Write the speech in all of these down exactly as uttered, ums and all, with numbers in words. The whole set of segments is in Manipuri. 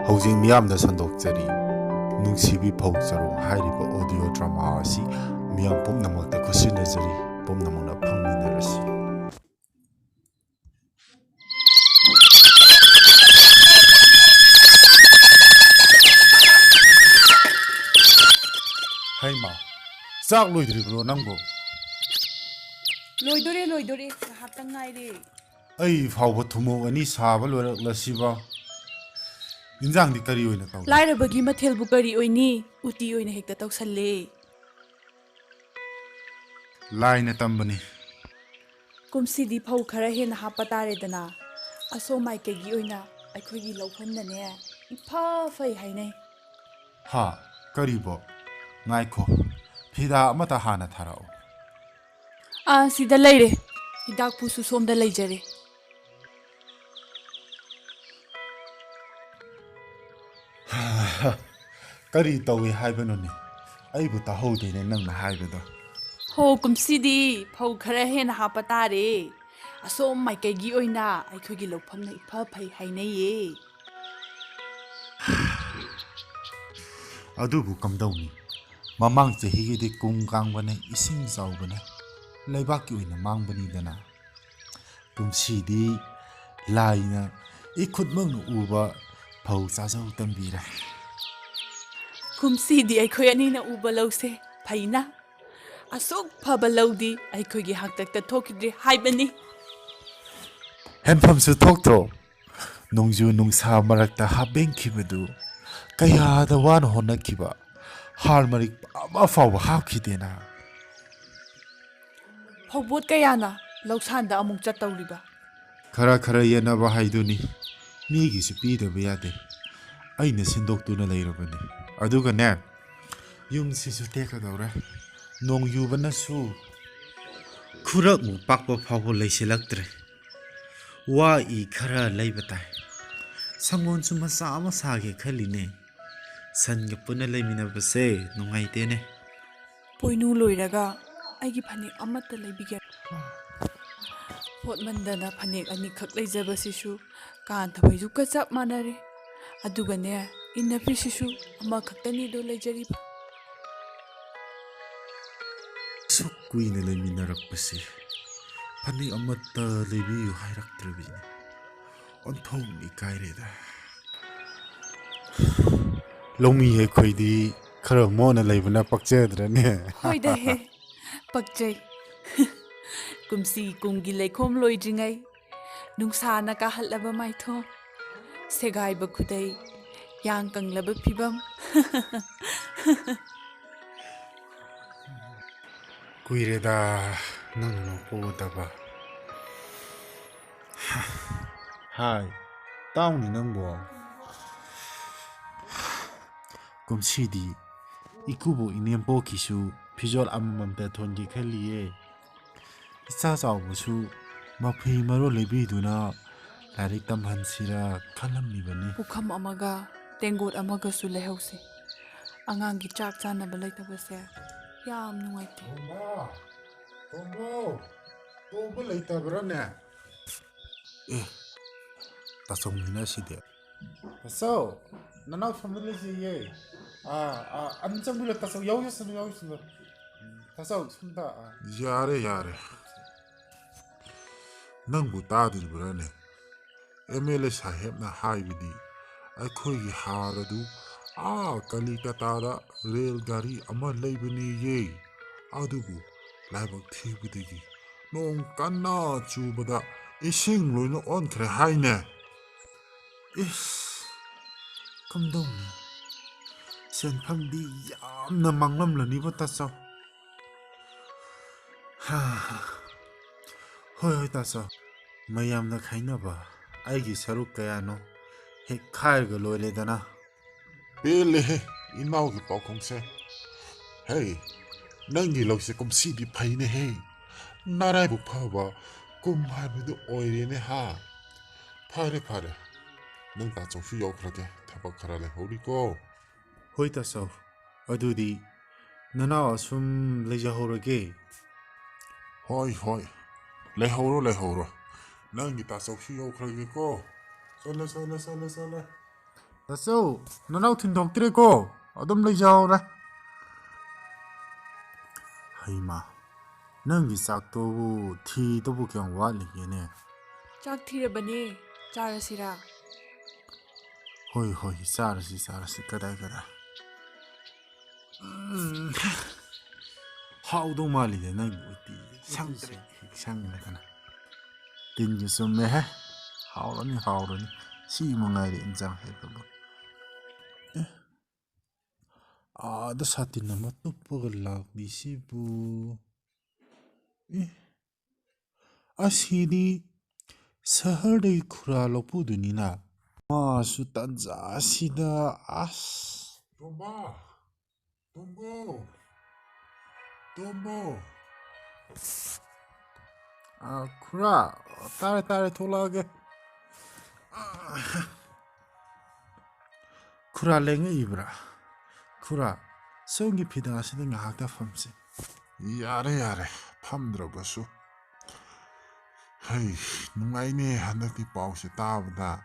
ꯍꯧꯖꯤꯛ ꯃꯤꯌꯥꯝꯗ ꯁꯟꯗꯣꯛꯆꯔꯤ, ꯅꯨꯡꯁꯤꯕꯤ ꯐꯧ ꯆꯔꯣꯡ ꯍꯥꯏꯔꯤꯕ audio drama ꯑꯁꯤ ꯃꯤꯌꯥꯝ ꯄꯨꯝꯅꯃꯛꯇ ꯈꯨꯠꯁꯤꯟꯅꯖꯔꯤ꯫ ꯄꯨꯝꯅꯃꯛꯅ ꯐꯪꯃꯤꯟꯅꯔꯁꯤ꯫ ꯍꯩꯃꯥ, ꯆꯥꯛ ꯂꯣꯏꯗ꯭ꯔꯤꯕ꯭ꯔꯣ ꯅꯪꯕꯨ? ꯂꯣꯏꯗꯣꯔꯦ, ꯂꯣꯏꯗꯣꯔꯦ, ꯉꯥꯏꯍꯥꯛꯇꯪ ꯉꯥꯏꯔꯦ꯫ ꯑꯩ ꯐꯥꯎꯕ ꯊꯨꯝꯃꯣꯛ ꯑꯅꯤ ꯁꯥꯕ ꯂꯣꯏꯔꯛꯂꯁꯤꯕ꯫ ꯏꯟꯖꯥꯡꯗꯤ ꯀꯔꯤ ꯑꯣꯏꯅ ꯇꯧꯏ? ꯂꯥꯏꯔꯕꯒꯤ ꯃꯊꯦꯜꯕꯨ ꯀꯔꯤ ꯑꯣꯏꯅꯤ? ꯎꯇꯤ ꯑꯣꯏꯅ ꯍꯦꯛꯇ ꯇꯧꯁꯜꯂꯦ꯫ ꯂꯥꯏꯅ ꯇꯝꯕꯅꯤ꯫ ꯀꯨꯝꯁꯤꯗꯤ ꯐꯧ ꯈꯔ ꯍꯦꯟꯅ ꯍꯥꯞꯄ ꯇꯥꯔꯦꯗꯅ꯫ ꯑꯁꯣꯝ ꯃꯥꯏꯀꯩꯒꯤ ꯑꯣꯏꯅ ꯑꯩꯈꯣꯏꯒꯤ ꯂꯧꯐꯝꯅꯅꯦ ꯏꯐ ꯐꯩ ꯍꯥꯏꯅꯩ꯫ ꯍꯥ? ꯀꯔꯤꯕꯣ? ꯉꯥꯏꯈꯣ, ꯐꯤꯗꯥ ꯑꯃꯇ ꯍꯥꯟꯅ ꯊꯥꯔꯛꯑꯣ꯫ ꯑꯥ, ꯁꯤꯗ ꯂꯩꯔꯦ꯫ ꯍꯤꯗꯥꯛꯄꯨꯁꯨ ꯁꯣꯝꯗ ꯂꯩꯖꯔꯦ꯫ ꯀꯔꯤ ꯇꯧꯏ ꯍꯥꯏꯕꯅꯣꯅꯦ? ꯑꯩꯕꯨ ꯇꯥꯍꯧꯗꯦꯅꯦ ꯅꯪꯅ ꯍꯥꯏꯕꯗꯣ꯫ ꯍꯣ, ꯀꯨꯝꯁꯤꯗꯤ ꯐꯧ ꯈꯔ ꯍꯦꯟꯅ ꯍꯥꯞꯄ ꯇꯥꯔꯦ꯫ ꯑꯁꯣꯝ ꯃꯥꯏꯀꯩꯒꯤ ꯑꯣꯏꯅ ꯑꯩꯈꯣꯏꯒꯤ ꯂꯧꯐꯝꯅ ꯏꯐ ꯐꯩ ꯍꯥꯏꯅꯩꯌꯦ꯫ ꯑꯗꯨꯕꯨ ꯀꯝꯗꯧꯅꯤ? ꯃꯃꯥꯡ ꯆꯍꯤꯒꯤꯗꯤ ꯀꯨꯝ ꯀꯥꯡꯕꯅ ꯏꯁꯤꯡ ꯆꯥꯎꯕꯅ ꯂꯩꯕꯥꯛꯀꯤ ꯑꯣꯏꯅ ꯃꯥꯡꯕꯅꯤꯗꯅ꯫ ꯀꯨꯝꯁꯤꯗꯤ ꯂꯥꯏꯅ ꯏꯈꯨꯠꯃꯛꯅ ꯎꯕ ꯐꯧ ꯆꯥꯖꯧ ꯇꯝꯕꯤꯔꯦ꯫ ꯀꯨꯝꯁꯤꯗꯤ ꯑꯩꯈꯣꯏ ꯑꯅꯤꯅ ꯎꯕ ꯂꯧꯁꯦ ꯐꯩꯅ꯫ ꯑꯁꯨꯛ ꯐꯕ ꯂꯧꯗꯤ ꯑꯩꯈꯣꯏꯒꯤ ꯍꯥꯛꯇꯛꯇ ꯊꯣꯛꯈꯤꯗ꯭ꯔꯤ ꯍꯥꯏꯕꯅꯤ꯫ ꯍꯦꯟꯐꯝꯁꯨ ꯊꯣꯛꯇ꯭ꯔꯣ? ꯅꯣꯡꯖꯨ ꯅꯨꯡꯁꯥ ꯃꯔꯛꯇ ꯍꯥꯞꯄꯦꯟꯈꯤꯕꯗꯨ ꯀꯌꯥꯗ ꯋꯥꯅ ꯍꯣꯠꯅꯈꯤꯕ, ꯍꯥꯔ ꯃꯔꯤꯛ ꯑꯃ ꯐꯥꯎꯕ ꯍꯥꯞꯈꯤꯗꯦꯅ꯫ ꯐꯧꯕꯣꯠ ꯀꯌꯥꯅ ꯂꯧꯁꯥꯟꯗ ꯑꯃꯨꯛ ꯆꯠꯇꯧꯔꯤꯕ? ꯈꯔ ꯈꯔ ꯌꯦꯟꯅꯕ ꯍꯥꯏꯗꯨꯅꯤ꯫ ꯃꯤꯒꯤꯁꯨ ꯄꯤꯗꯕ ꯌꯥꯗꯦ꯫ ꯑꯩꯅ ꯁꯤꯟꯗꯣꯛꯇꯨꯅ ꯂꯩꯔꯕꯅꯤ꯫ ꯑꯗꯨꯒꯅꯦ, ꯌꯨꯝꯁꯤꯁꯨ ꯇꯦꯛꯀꯗꯧꯔꯦ꯫ ꯅꯣꯡ ꯌꯨꯕꯅꯁꯨ ꯈꯨꯔꯛꯃꯨꯛ ꯄꯥꯛꯄ ꯐꯥꯎꯕ ꯂꯩꯁꯤꯜꯂꯛꯇ꯭ꯔꯦ꯫ ꯋꯥ ꯏ ꯈꯔ ꯂꯩꯕ ꯇꯥꯏ꯫ ꯁꯪꯒꯣꯟꯁꯨ ꯃꯆꯥ ꯑꯃ ꯁꯥꯒꯦ ꯈꯜꯂꯤꯅꯦ꯫ ꯁꯟꯒ ꯄꯨꯟꯅ ꯂꯩꯃꯤꯟꯅꯕꯁꯦ ꯅꯨꯡꯉꯥꯏꯇꯦꯅꯦ꯫ ꯄꯣꯏꯅꯨ ꯂꯣꯏꯔꯒ ꯑꯩꯒꯤ ꯐꯅꯦꯛ ꯑꯃꯠꯇ ꯂꯩꯕꯤꯒꯦ꯫ ꯍꯣꯠꯃꯟꯗꯅ ꯐꯅꯦꯛ ꯑꯅꯤꯈꯛ ꯂꯩꯖꯕꯁꯤꯁꯨ ꯀꯥꯟꯊꯕ ꯌꯨꯛꯀ ꯆꯞ ꯃꯥꯟꯅꯔꯦ꯫ ꯑꯗꯨꯒꯅꯦ, ꯏꯟꯅꯐꯤꯁꯤꯁꯨ ꯑꯃꯈꯛꯇꯅꯤꯗꯣ ꯂꯩꯖꯔꯤꯕ꯫ ꯁꯨꯛ ꯀꯨꯏꯅ ꯂꯩꯃꯤꯟꯅꯔꯛꯄꯁꯦ, ꯐꯅꯦꯛ ꯑꯃꯠꯇ ꯂꯩꯕꯤꯌꯨ ꯍꯥꯏꯔꯛꯇ꯭ꯔꯕꯤꯅꯤ꯫ ꯑꯣꯟꯊꯣꯛꯅ ꯏꯀꯥꯏꯔꯦꯗ꯫ ꯂꯧꯃꯤ ꯑꯩꯈꯣꯏꯗꯤ ꯈꯔ ꯃꯣꯟꯅ ꯂꯩꯕꯅ ꯄꯛꯆꯗ꯭ꯔꯅꯦ? ꯍꯣꯏꯗ ꯍꯦ, ꯄꯛꯆꯩ꯫ ꯀꯨꯝꯁꯤ ꯀꯨꯝꯒꯤ ꯂꯩꯈꯣꯝ ꯂꯣꯏꯗ꯭ꯔꯤꯉꯩ, ꯅꯨꯡꯁꯥꯅ ꯀꯥꯍꯠꯂꯕ ꯃꯥꯏꯊꯣꯡ, ꯁꯦꯒꯥꯏꯕ ꯈꯨꯗꯩ, ꯌꯥꯡ ꯀꯪꯂꯕ ꯐꯤꯕꯝ꯫ ꯀꯨꯏꯔꯦꯗ ꯅꯪ ꯅꯣꯛꯄ ꯎꯗꯕ꯫ ꯍꯥꯏ, ꯇꯥꯎꯅꯤ ꯅꯪꯕꯣ꯫ ꯀꯨꯝꯁꯤꯗꯤ ꯏꯀꯨꯕꯣꯛ ꯏꯅꯦꯝꯄꯣꯛꯀꯤꯁꯨ ꯐꯤꯖꯣꯜ ꯑꯃꯃꯝꯇ ꯊꯣꯟꯒꯦ ꯈꯜꯂꯤꯌꯦ꯫ ꯏꯆꯥ ꯆꯥꯎꯕꯁꯨ ꯃꯐꯤ ꯃꯔꯣꯜ ꯂꯩꯕꯤꯗꯨꯅ ꯂꯥꯏꯔꯤꯛ ꯇꯝꯍꯟꯁꯤꯔ ꯈꯜꯂꯝꯃꯤꯕꯅꯤ꯫ ꯄꯨꯈꯝ ꯑꯃꯒ ꯇꯦꯡꯒꯣꯠ ꯑꯃꯒꯁꯨ ꯂꯩꯍꯧꯁꯦ꯫ ꯑꯉꯥꯡꯒꯤ ꯆꯥꯛ ꯆꯥꯅꯕ ꯂꯩꯇꯕꯁꯦ ꯌꯥꯝ ꯅꯨꯡꯉꯥꯏꯇꯦ꯫ ꯇꯣꯝꯕ! ꯇꯣꯝꯕ! ꯇꯣꯝꯕ ꯂꯩꯇꯕ꯭ꯔꯥꯅꯦ? ꯑꯦ, ꯇꯥꯆꯧꯅꯤꯅ ꯁꯤꯗꯤ꯫ ꯇꯥꯆꯧ, ꯅꯅꯥꯎ ꯁꯣꯝꯗ ꯂꯩꯖꯩꯌꯦ꯫ ꯑꯥ, ꯑꯥ, ꯑꯗꯨꯝ ꯆꯪꯕꯤꯔꯣ, ꯇꯥꯆꯧ, ꯌꯥꯎꯖꯁꯅꯨ, ꯌꯥꯎꯖꯁꯅꯨ꯫ ꯇꯥꯆꯧ, ꯁꯣꯝꯗ, ꯑꯥ꯫ ꯌꯥꯔꯦ, ꯌꯥꯔꯦ꯫ ꯅꯪꯕꯨ ꯇꯥꯗ꯭ꯔꯤꯕ꯭ꯔꯥꯅꯦ? ꯑꯦꯝ ꯑꯦꯜ ꯑꯦ ꯁꯥꯍꯦꯕꯅ ꯍꯥꯏꯕꯗꯤ ꯑꯩꯈꯣꯏꯒꯤ ꯍꯥꯔ ꯑꯗꯨ ꯑꯥ ꯀꯂꯤꯀꯇꯥꯗ ꯔꯦꯜ ꯒꯥꯔꯤ ꯑꯃ ꯂꯩꯕꯅꯦꯌꯦ꯫ ꯑꯗꯨꯕꯨ ꯂꯥꯏꯕꯛ ꯊꯤꯕꯗꯒꯤ ꯅꯣꯡ ꯀꯟꯅ ꯆꯨꯕꯗ ꯏꯁꯤꯡ ꯂꯣꯏꯅ ꯑꯣꯟꯈ꯭ꯔꯦ ꯍꯥꯏꯅꯦ꯫ ꯏꯁ, ꯀꯝꯗꯧꯅꯤ? ꯁꯦꯟꯐꯝꯗꯤ ꯌꯥꯝꯅ ꯃꯥꯡꯂꯝꯂꯅꯤꯕꯣ, ꯇꯥꯆꯧ꯫ ꯍꯥ, ꯍꯣꯏ, ꯍꯣꯏ, ꯇꯥꯆꯧ꯫ ꯃꯌꯥꯝꯅ ꯈꯥꯏꯅꯕ ꯑꯩꯒꯤ ꯁꯔꯨꯛ ꯀꯌꯥꯅꯣ ꯍꯦꯛ ꯈꯥꯏꯔꯒ ꯂꯣꯏꯔꯦꯗꯅ꯫ ꯄꯦꯜꯂꯦꯍꯦ, ꯏꯅꯥꯎꯒꯤ ꯄꯥꯎꯈꯨꯝꯁꯦ꯫ ꯍꯦ, ꯅꯪꯒꯤ ꯂꯧꯁꯦ ꯀꯨꯝꯁꯤꯗꯤ ꯐꯩꯅꯦꯍꯦ꯫ ꯅꯔꯥꯏꯕꯛ ꯐꯕ ꯀꯨꯝ ꯍꯥꯏꯕꯗꯨ ꯑꯣꯏꯔꯦꯅꯦ ꯍꯥ꯫ ꯐꯔꯦ, ꯐꯔꯦ꯫ ꯅꯪ ꯇꯥꯆꯧꯁꯨ ꯌꯧꯈ꯭ꯔꯒꯦ꯫ ꯊꯕꯛ ꯈꯔ ꯂꯩꯍꯧꯔꯤꯀꯣ꯫ ꯍꯣꯏ ꯇꯥꯆꯧ꯫ ꯑꯗꯨꯗꯤ ꯅꯅꯥꯎ ꯑꯁꯨꯝ ꯂꯩꯖꯍꯧꯔꯒꯦ꯫ ꯍꯣꯏ, ꯍꯣꯏ꯫ ꯂꯩꯍꯧꯔꯣ, ꯂꯩꯍꯧꯔꯣ꯫ ꯅꯪꯒꯤ ꯇꯥꯆꯧꯁꯨ ꯌꯧꯈ꯭ꯔꯒꯦꯀꯣ꯫ ꯆꯠꯂꯦ, ꯆꯠꯂꯦ, ꯆꯠꯂꯦ, ꯆꯠꯂꯦ꯫ ꯇꯥꯆꯧ, ꯅꯅꯥꯎ ꯊꯤꯟꯗꯣꯛꯇ꯭ꯔꯦꯀꯣ? ꯑꯗꯨꯝ ꯂꯩꯖꯍꯧꯔꯦ꯫ ꯍꯩꯃꯥ, ꯅꯪꯒꯤ ꯆꯥꯛꯇꯨꯕꯨ ꯊꯤꯗꯨꯕꯨ ꯀꯌꯥꯝ ꯋꯥꯠꯂꯤꯒꯦꯅꯦ? ꯆꯥꯛ ꯊꯤꯔꯕꯅꯦ, ꯆꯥꯔꯁꯤꯔꯥ? ꯍꯣꯏ, ꯍꯣꯏ, ꯆꯥꯔꯁꯤ, ꯆꯥꯔꯁꯤ꯫ ꯀꯗꯥꯏ, ꯀꯗꯥꯏ? ꯎꯝ꯫ ꯍꯥꯎꯗꯧ ꯃꯥꯜꯂꯤꯗ ꯅꯪꯒꯤ ꯎꯇꯤꯁꯦ꯫ ꯁꯪꯇ꯭ꯔꯤꯛ ꯍꯦꯛ ꯁꯪꯉꯗꯅ꯫ ꯇꯤꯟꯁꯨ ꯆꯨꯝꯃꯦꯍꯦ꯫ ꯍꯥꯎꯔꯅꯤ, ꯍꯥꯎꯔꯅꯤ꯫ ꯁꯤ ꯃꯉꯥꯏꯔꯦ ꯏꯟꯖꯥꯡ ꯍꯥꯏꯕꯕꯨ꯫ ꯑꯦ, ꯑꯥꯗ ꯁꯥꯇꯤꯟ ꯑꯃ ꯇꯨꯞꯄꯒ ꯂꯥꯛꯂꯤꯁꯤꯕꯨ꯫ ꯑꯦ, ꯑꯁꯤꯗꯤ ꯁꯍꯔꯗꯒꯤ ꯈꯨꯔꯥ ꯂꯧꯄꯨꯗꯨꯅꯤꯅ꯫ ꯃꯥꯁꯨ ꯇꯟꯖꯥ ꯑꯁꯤꯗ, ꯑꯁ꯫ ꯇꯣꯝꯕ! ꯇꯣꯝꯕꯣ! ꯇꯣꯝꯕꯣ! ꯑ, ꯈꯨꯔꯥ, ꯇꯥꯔꯦ, ꯇꯥꯔꯦ, ꯊꯣꯛꯂꯛꯑꯒꯦ꯫ ꯑ, ꯈꯨꯔꯥ ꯂꯦꯡꯉꯛꯏꯕ꯭ꯔꯥ? ꯈꯨꯔꯥ, ꯁꯣꯝꯒꯤ ꯐꯤꯗꯥꯁꯤꯗ ꯉꯥꯏꯍꯥꯛꯇ ꯐꯝꯁꯤ꯫ ꯌꯥꯔꯦ, ꯌꯥꯔꯦ, ꯐꯝꯗ꯭ꯔꯕꯁꯨ꯫ ꯍꯩ, ꯅꯨꯡꯉꯥꯏꯅꯦ ꯍꯟꯗꯛꯇꯤ ꯄꯥꯎꯁꯦ ꯇꯥꯕꯗ꯫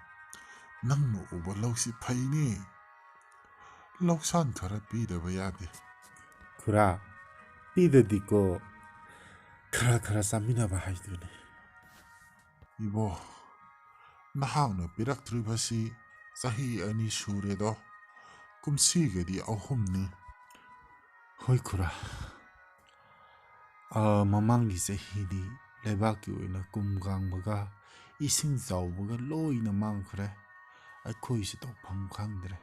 ꯅꯪꯅ ꯎꯕ ꯂꯧꯁꯤ ꯐꯩꯅꯦ꯫ ꯂꯧꯁꯥꯟ ꯈꯔ ꯄꯤꯗꯕ ꯌꯥꯗꯦ꯫ ꯈꯨꯔꯥ, ꯄꯤꯗꯗꯤꯀꯣ, ꯈꯔ ꯈꯔ ꯆꯥꯃꯤꯟꯅꯕ ꯍꯥꯏꯗꯨꯅꯤ꯫ ꯏꯕꯣ, ꯅꯍꯥꯛꯅ ꯄꯤꯔꯛꯇ꯭ꯔꯤꯕꯁꯤ ꯆꯍꯤ ꯑꯅꯤ ꯁꯨꯔꯦꯗꯣ, ꯀꯨꯝꯁꯤꯒꯗꯤ ꯑꯍꯨꯝꯅꯤ꯫ ꯍꯣꯏ ꯈꯨꯔꯥ, ꯑ, ꯃꯃꯥꯡꯒꯤ ꯆꯍꯤꯗꯤ ꯂꯩꯕꯥꯛꯀꯤ ꯑꯣꯏꯅ ꯀꯨꯝ ꯀꯥꯡꯕꯒ ꯏꯁꯤꯡ ꯆꯥꯎꯕꯒ ꯂꯣꯏꯅ ꯃꯥꯡꯈ꯭ꯔꯦ꯫ ꯑꯩꯈꯣꯏꯁꯨ ꯇꯧꯐꯝ ꯈꯪꯗ꯭ꯔꯦ꯫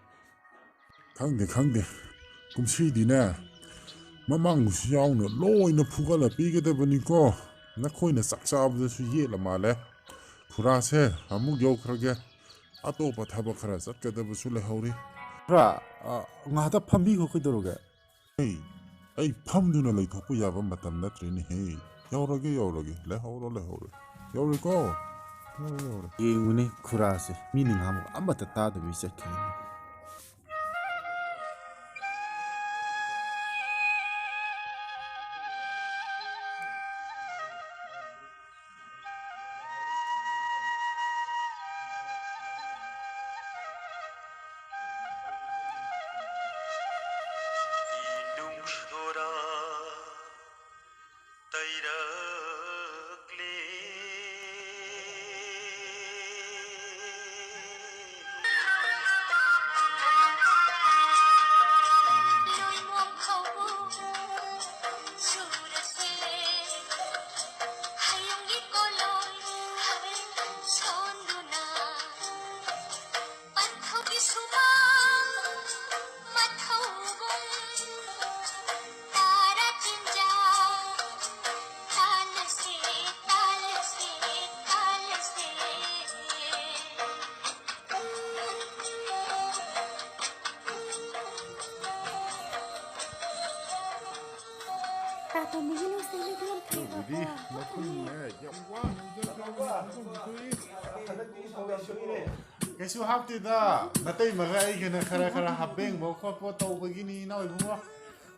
ꯈꯪꯗꯦ, ꯈꯪꯗꯦ꯫ ꯀꯨꯝꯁꯤꯗꯤꯅꯦ, ꯃꯃꯥꯡꯒꯤꯁꯨ ꯌꯥꯎꯅ ꯂꯣꯏꯅ ꯐꯨꯒꯠꯂ ꯄꯤꯒꯗꯕꯅꯤꯀꯣ꯫ ꯅꯈꯣꯏꯅ ꯆꯥꯛ ꯆꯥꯕꯗꯁꯨ ꯌꯦꯠꯂ ꯃꯥꯜꯂꯦ꯫ ꯈꯨꯔꯥꯁꯦ, ꯑꯃꯨꯛ ꯌꯧꯈ꯭ꯔꯒꯦ꯫ ꯑꯇꯣꯞꯄ ꯊꯕꯛ ꯈꯔ ꯆꯠꯀꯗꯕꯁꯨ ꯂꯩꯍꯧꯔꯤ꯫ ꯈꯨꯔꯥ, ꯑ, ꯉꯥꯏꯍꯥꯛꯇ ꯐꯝꯕꯤꯈꯣ, ꯀꯩꯗꯧꯔꯒꯦ? ꯑꯩ, ꯑꯩ ꯐꯝꯗꯨꯅ ꯂꯩꯊꯣꯛꯄ ꯌꯥꯕ ꯃꯇꯝ ꯅꯠꯇ꯭ꯔꯦꯅꯦꯍꯦ꯫ ꯌꯧꯔꯒꯦ, ꯌꯧꯔꯒꯦ꯫ ꯂꯩꯍꯧꯔꯣ, ꯂꯩꯍꯧꯔꯣ꯫ ꯌꯧꯔꯦꯀꯣ? ꯌꯧꯔꯦ, ꯌꯧꯔꯦ꯫ ꯌꯦꯡꯉꯨꯅꯦ ꯈꯨꯔꯥꯁꯦ, ꯃꯤꯅ ꯉꯥꯡꯕ ꯑꯃꯠꯇ ꯇꯥꯗꯕꯤ ꯆꯠꯈꯤꯅꯦ꯫ ꯁꯨꯃꯥꯡ ꯃꯊꯧꯕꯨꯡ ꯇꯥꯔꯥ ꯆꯤꯟꯖꯥ ꯇꯥꯜꯂꯁꯦ, ꯇꯥꯜꯂꯁꯦ, ꯇꯥꯜꯂꯁꯦ꯫ ꯇꯥꯇꯣꯝꯕꯤꯒꯤ ꯅꯨꯡꯁꯤꯕꯗꯤ ꯌꯥꯝ ꯐꯩ꯫ ꯇꯧꯕꯗꯤ ꯃꯈꯣꯏꯅꯦ ꯌꯥꯝ ꯋꯥꯅ ꯍꯟꯗꯛꯇꯤ ꯁꯥꯎꯗ ꯁꯣꯛꯏꯅꯦ꯫ ꯀꯩꯁꯨ ꯍꯥꯞꯇꯦꯗ꯫ ꯅꯇꯩꯃꯒ ꯑꯩꯒꯅ ꯈꯔ ꯈꯔ ꯍꯥꯞꯄꯦꯡꯕ ꯈꯣꯠꯄ ꯇꯧꯕꯒꯤꯅꯤ ꯏꯅꯥꯎ ꯏꯕꯨꯡꯉꯣ꯫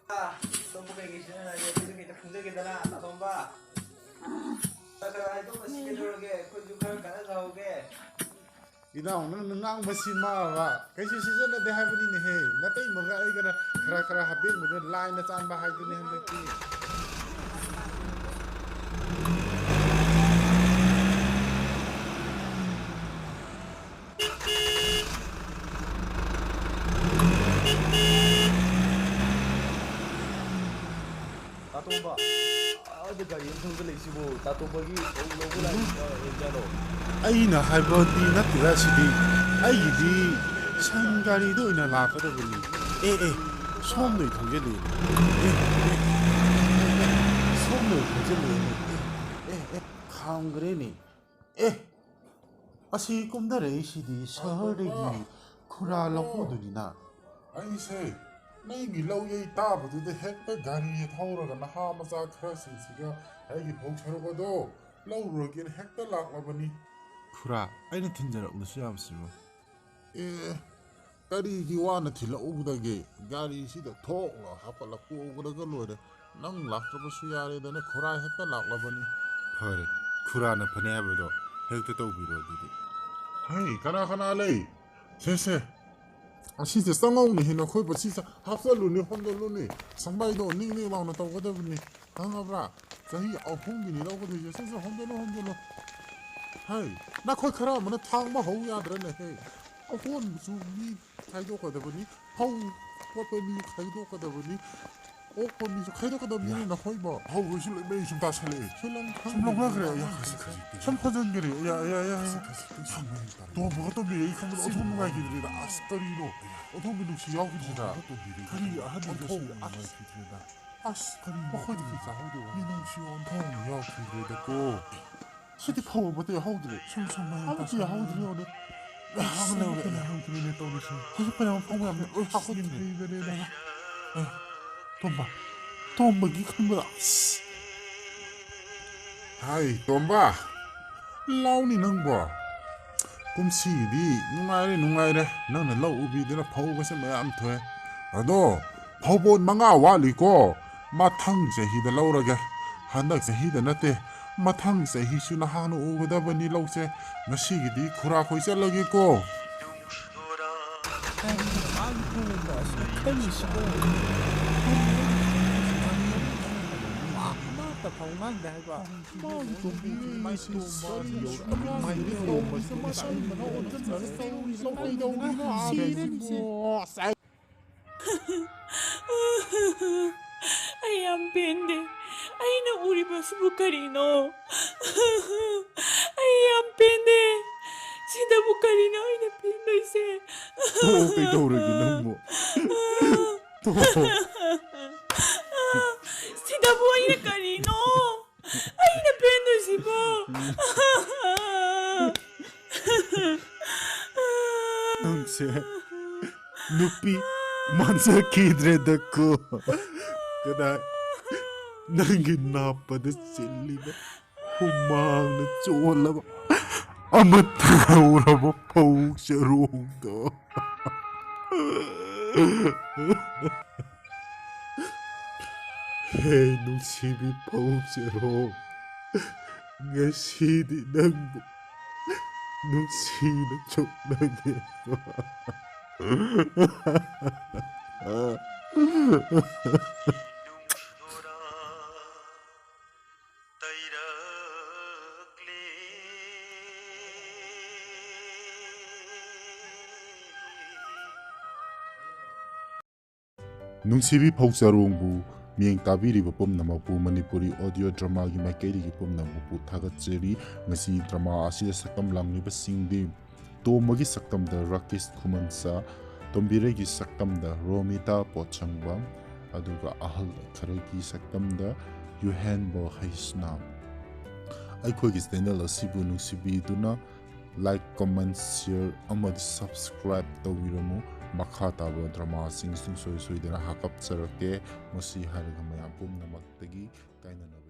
ꯑꯇꯣꯞꯄ ꯀꯩꯀꯩ ꯁꯤꯖꯤꯟꯅꯔꯒꯦ ꯑꯩꯈꯣꯏꯁꯨ ꯈꯤꯇ ꯈꯪꯖꯒꯦꯗꯅ, ꯇꯥꯇꯣꯝꯕ꯫ ꯈꯔ ꯈꯔ ꯍꯥꯏꯗꯣꯛꯅꯁꯤ ꯀꯩꯗꯧꯔꯒꯦ, ꯑꯩꯈꯣꯏꯁꯨ ꯈꯔ ꯀꯥꯟꯅꯖꯍꯧꯒꯦ꯫ ꯏꯅꯥꯎ ꯅꯪꯅ ꯉꯥꯡꯕꯁꯤ ꯃꯥꯕ ꯀꯩꯁꯨ ꯁꯤꯖꯤꯟꯅꯗꯦ ꯍꯥꯏꯕꯅꯤꯅꯦꯍꯦ꯫ ꯅꯇꯩꯃꯒ ꯑꯩꯒꯅ ꯈꯔ ꯈꯔ ꯍꯥꯞꯄꯦꯡꯕꯗꯣ ꯂꯥꯏꯅ ꯆꯥꯟꯕ ꯍꯥꯏꯗꯨꯅꯤ ꯍꯟꯗꯛꯇꯤ꯫ ꯇꯥꯇꯣꯝꯕ, ꯑꯥꯗ ꯒꯥꯔꯤ ꯑꯃ ꯊꯧꯖꯤꯜꯂꯛꯏꯁꯤꯕꯨ ꯇꯥꯇꯣꯝꯕꯒꯤ ꯐꯧ ꯂꯧꯕ ꯂꯥꯛꯏꯕ ꯑꯣꯏꯖꯥꯠꯂꯣ? ꯑꯩꯅ ꯍꯥꯏꯕꯗꯤ ꯅꯠꯇꯦꯗ ꯁꯤꯗꯤ꯫ ꯑꯩꯒꯤꯗꯤ ꯁꯟ ꯒꯥꯔꯤꯗ ꯑꯣꯏꯅ ꯂꯥꯛꯀꯗꯕꯅꯤ꯫ ꯑꯦ, ꯑꯦ, ꯁꯣꯝꯗ ꯑꯣꯏꯅ ꯊꯧꯖꯤꯜꯂꯛꯑꯦ꯫ ꯑꯦ, ꯑꯦ, ꯑꯦ, ꯑꯦ, ꯁꯣꯝꯗ ꯑꯣꯏꯅ ꯊꯧꯖꯤꯜꯂꯛꯑꯦꯅꯦ꯫ ꯑꯦ, ꯑꯦ, ꯑꯦ, ꯈꯥꯝꯈ꯭ꯔꯦꯅꯦ꯫ ꯑꯦ, ꯑꯁꯤ ꯀꯨꯝꯊꯔꯛꯏꯁꯤꯗꯤ ꯁꯍꯔꯗꯒꯤ ꯈꯨꯔꯥ ꯂꯧꯐꯝꯗꯨꯅꯤꯅ꯫ ꯑꯩꯁꯦ ꯅꯪꯒꯤ ꯂꯧ ꯌꯩ ꯇꯥꯕꯗꯨꯗ ꯍꯦꯛꯇ ꯒꯥꯔꯤ ꯊꯧꯔꯒ ꯅꯍꯥ ꯃꯆꯥ ꯈꯔꯁꯤꯡꯁꯤꯒ ꯑꯩꯒꯤ ꯐꯧ ꯁꯔꯨꯛ ꯑꯗꯣ ꯂꯧꯔꯨꯔꯒꯦꯅ ꯍꯦꯛꯇ ꯂꯥꯛꯂꯕꯅꯤ꯫ ꯈꯨꯔꯥ, ꯑꯩꯅ ꯊꯤꯟꯖꯔꯛꯂꯁꯨ ꯌꯥꯕꯁꯤꯕꯨ? ꯑꯦ, ꯀꯔꯤꯒꯤ ꯋꯥꯅ ꯊꯤꯜꯂꯛꯎꯒꯗꯒꯦ? ꯒꯥꯔꯤꯁꯤꯗ ꯊꯣꯛꯂ ꯍꯥꯞꯀꯠꯂ ꯄꯨꯈ꯭ꯔꯒ ꯂꯣꯏꯔꯦ꯫ ꯅꯪ ꯂꯥꯛꯇ꯭ꯔꯕꯁꯨ ꯌꯥꯔꯦꯗꯅ ꯈꯨꯔꯥ ꯍꯦꯛꯇ ꯂꯥꯛꯂꯕꯅꯤ꯫ ꯐꯔꯦ, ꯈꯨꯔꯥꯅ ꯐꯅꯤ ꯍꯥꯏꯕꯗꯣ ꯍꯦꯛꯇ ꯇꯧꯕꯤꯔꯣ ꯑꯗꯨꯗꯤ꯫ ꯍꯩ, ꯀꯅꯥ ꯀꯅꯥ ꯂꯩ? ꯁꯦ, ꯁꯦ, ꯑꯁꯤꯁꯦ ꯆꯪꯉꯧꯅꯦꯍꯦ ꯅꯈꯣꯏꯕꯨ꯫ ꯁꯤꯁꯦ ꯍꯥꯞꯆꯜꯂꯨꯅꯦ, ꯍꯣꯟꯖꯜꯂꯨꯅꯦ꯫ ꯁꯪꯕꯥꯏꯗꯣ ꯅꯤꯛ ꯅꯤꯛ ꯂꯥꯎꯅ ꯇꯧꯒꯗꯕꯅꯤ, ꯈꯪꯉꯕ꯭ꯔꯥ? ꯆꯍꯤ ꯑꯍꯨꯝꯒꯤꯅꯤ ꯂꯧꯒꯗꯣꯏꯁꯦ꯫ ꯁꯦ, ꯁꯦ, ꯍꯣꯟꯖꯜꯂꯨ, ꯍꯣꯟꯖꯜꯂꯨ꯫ ꯍꯩ, ꯅꯈꯣꯏ ꯈꯔ ꯑꯃꯅ ꯊꯥꯡꯕ ꯍꯧ ꯌꯥꯗ꯭ꯔꯅꯦꯍꯦ? ꯑꯍꯣꯟꯕꯁꯨ ꯃꯤ ꯈꯥꯏꯗꯣꯛꯀꯗꯕꯅꯤ, ꯐꯧ ꯐꯣꯠꯄ ꯃꯤ ꯈꯥꯏꯗꯣꯛꯀꯗꯕꯅꯤ꯫ ꯑꯣꯛꯄ ꯃꯤꯁꯨ ꯈꯥꯏꯗꯣꯛꯀꯗꯕꯅꯤꯅꯦ ꯅꯈꯣꯏꯕꯣ꯫ ꯍꯧꯕꯁꯨ ꯂꯣꯏꯃꯛ ꯁꯨꯝ ꯇꯥꯁꯜꯂꯛꯑꯦ꯫ ꯁꯨꯝ ꯂꯧꯅꯈ꯭ꯔꯦ꯫ ꯌꯥ, ꯈꯖꯤꯛ ꯈꯖꯤꯛ ꯁꯨꯝ ꯐꯖꯟꯈ꯭ꯔꯦ꯫ ꯌꯥ, ꯌꯥ, ꯌꯥ, ꯌꯥ꯫ ꯇꯣꯝꯕꯒ ꯇꯣꯝꯕꯤ ꯑꯩ ꯈꯪꯕꯗ ꯑꯣꯟꯊꯣꯛ ꯅꯨꯡꯉꯥꯏꯈꯤꯗ꯭ꯔꯦꯗ꯫ ꯑꯁ ꯀꯔꯤꯅꯣ? ꯑꯣꯟꯊꯣꯛꯄ ꯅꯨꯡꯁꯤ ꯌꯥꯎꯈꯤꯗ꯭ꯔꯦꯗ꯫ ꯀꯔꯤ ꯑꯍꯟ ꯑꯣꯟꯊꯣꯛ ꯑꯁ꯫ ꯑꯁ ꯀꯔꯤ ꯃꯈꯣꯏꯗꯤ ꯀꯩ ꯆꯥꯍꯧꯗꯦꯕ? ꯃꯤꯅꯨꯡꯁꯤ ꯑꯣꯟꯊꯣꯛꯅ ꯌꯥꯎꯈꯤꯗ꯭ꯔꯦꯗꯀꯣ꯫ ꯁꯤꯗꯤ ꯐꯧ ꯑꯃꯠꯇ ꯌꯥꯎꯍꯧꯗ꯭ꯔꯦ꯫ ꯁꯨꯝ ꯁꯨꯝ ꯃꯌꯥꯝ ꯑꯃꯠꯇ ꯇꯥꯁꯜꯂꯛꯑꯦ꯫ ꯌꯥꯍꯧꯗ꯭ꯔꯦ ꯌꯦꯡꯉꯨꯅꯦ꯫ ꯑꯁ, ꯂꯥꯡ ꯂꯩꯔꯦ꯫ ꯌꯥꯍꯧꯗ꯭ꯔꯦꯅꯦ ꯇꯧꯔꯤꯁꯦ꯫ ꯍꯧꯖꯤꯛ ꯐꯅꯌꯥꯝ ꯐꯧ ꯃꯌꯥꯝꯗꯣ ꯂꯣꯏ ꯍꯥꯞꯀꯠꯈ꯭ꯔꯦ꯫ ꯌꯦꯡꯕꯤꯕꯅꯦ꯫ ꯑꯦ, ꯇꯣꯝꯕ꯫ ꯇꯣꯝꯕꯒꯤ ꯈꯟꯕꯗ ꯑꯁ꯫ ꯍꯥꯏ, ꯇꯣꯝꯕ꯫ ꯂꯥꯎꯅꯤ ꯅꯪꯕꯣ꯫ ꯀꯨꯝꯁꯤꯒꯤꯗꯤ ꯅꯨꯡꯉꯥꯏꯔꯦ, ꯅꯨꯡꯉꯥꯏꯔꯦ꯫ ꯅꯪꯅ ꯂꯧ ꯎꯕꯤꯗꯅ ꯐꯧꯒꯁꯦ ꯃꯌꯥꯝ ꯊꯣꯛꯑꯦ꯫ ꯑꯗꯣ ꯐꯧꯕꯣꯠ ꯃꯉꯥ ꯋꯥꯠꯂꯤꯀꯣ꯫ ꯃꯊꯪ ꯆꯍꯤꯗ ꯂꯧꯔꯒꯦ꯫ ꯍꯟꯗꯛ ꯆꯍꯤꯗ ꯅꯠꯇꯦ, ꯃꯊꯪ ꯆꯍꯤꯁꯨ ꯅꯍꯥꯛꯅ ꯎꯒꯗꯕꯅꯤ ꯂꯧꯁꯦ꯫ ꯉꯁꯤꯒꯤꯗꯤ ꯈꯨꯔꯥꯈꯣꯏ ꯆꯠꯂꯒꯦꯀꯣ꯫ ꯑꯩ ꯌꯥꯝ ꯄꯦꯟꯗꯦ꯫ ꯑꯩꯅ ꯎꯔꯤꯕꯁꯤꯕꯨ ꯀꯔꯤꯅꯣ? ꯑꯩ ꯌꯥꯝ ꯄꯦꯟꯗꯦ꯫ ꯁꯤꯗꯕꯨ ꯀꯔꯤꯅꯣ ꯑꯩꯅ ꯄꯦꯟꯗꯣꯏꯁꯦ? ꯇꯣꯛꯑꯣ, ꯀꯩꯗꯧꯔꯒꯦ ꯅꯪꯕꯨ? ꯇꯣꯛꯑꯣ꯫ ꯁꯤꯗꯕꯨ ꯑꯩꯅ ꯀꯔꯤꯅꯣ? ꯑꯩꯅ ꯄꯦꯟꯗꯣꯏꯁꯤꯕꯣ? ꯅꯪꯁꯦ ꯅꯨꯄꯤ ꯃꯥꯟꯖꯈꯤꯗ꯭ꯔꯦꯗꯀꯣ꯫ ꯀꯗꯥꯏ ꯅꯪꯒꯤ ꯅꯥꯞꯄꯗ ꯆꯦꯜꯂꯤꯕ ꯍꯨꯃꯥꯡꯅ ꯆꯣꯠꯂꯕ ꯑꯃꯠꯇ ꯉꯧꯔꯕ ꯐꯧ ꯆꯔꯣꯡꯗꯣ꯫ ꯍꯦ ꯅꯨꯡꯁꯤꯕꯤ ꯐꯧ ꯆꯔꯣꯡ, ꯉꯁꯤꯗꯤ ꯅꯪꯕꯨ ꯅꯨꯡꯁꯤꯅ ꯆꯣꯛꯅꯒꯦ꯫ ꯅꯨꯡꯁꯤꯕꯤ ꯐꯧꯖꯥꯔꯣꯡꯕꯨ ꯃꯤꯠꯌꯦꯡ ꯇꯥꯕꯤꯔꯤꯕ ꯄꯨꯝꯅꯃꯛꯄꯨ ꯃꯅꯤꯄꯨꯔꯤ audio dramaꯒꯤ ꯃꯥꯏꯀꯩꯗꯒꯤ ꯄꯨꯝꯅꯃꯛꯄꯨ ꯊꯥꯒꯠꯆꯔꯤ꯫ ꯉꯁꯤ drama ꯑꯁꯤꯗ ꯁꯛꯇꯝ ꯂꯥꯡꯂꯤꯕꯁꯤꯡꯗꯤ ꯇꯣꯝꯕꯒꯤ ꯁꯛꯇꯝꯗ ꯔꯥꯀꯦꯁ ꯈꯨꯃꯟꯆꯥ, ꯇꯣꯝꯕꯤꯔꯩꯒꯤ ꯁꯛꯇꯝꯗ ꯔꯣꯃꯤꯇꯥ ꯄꯣꯠꯁꯪꯕꯝ, ꯑꯗꯨꯒ ꯑꯍꯜ ꯈꯔꯒꯤ ꯁꯛꯇꯝꯗ ꯌꯨꯍꯦꯟꯕ ꯍꯩꯁꯅꯥꯝ꯫ ꯑꯩꯈꯣꯏꯒꯤ channel ꯑꯁꯤꯕꯨ ꯅꯨꯡꯁꯤꯕꯤꯗꯨꯅ like, comment, share ꯑꯃꯗꯤ subscribe ꯇꯧꯕꯤꯔꯝꯃꯨ꯫ ꯃꯈꯥ ꯇꯥꯕ dramaꯁꯤꯡ ꯁꯨꯡꯁꯣꯏ ꯁꯣꯏꯗꯅ ꯍꯥꯞꯀꯠꯆꯔꯛꯀꯦ꯫ ꯃꯁꯤ ꯍꯥꯏꯔꯒ ꯃꯌꯥꯝ ꯄꯨꯝꯅꯃꯛꯇꯒꯤ ꯀꯥꯏꯅꯅꯕ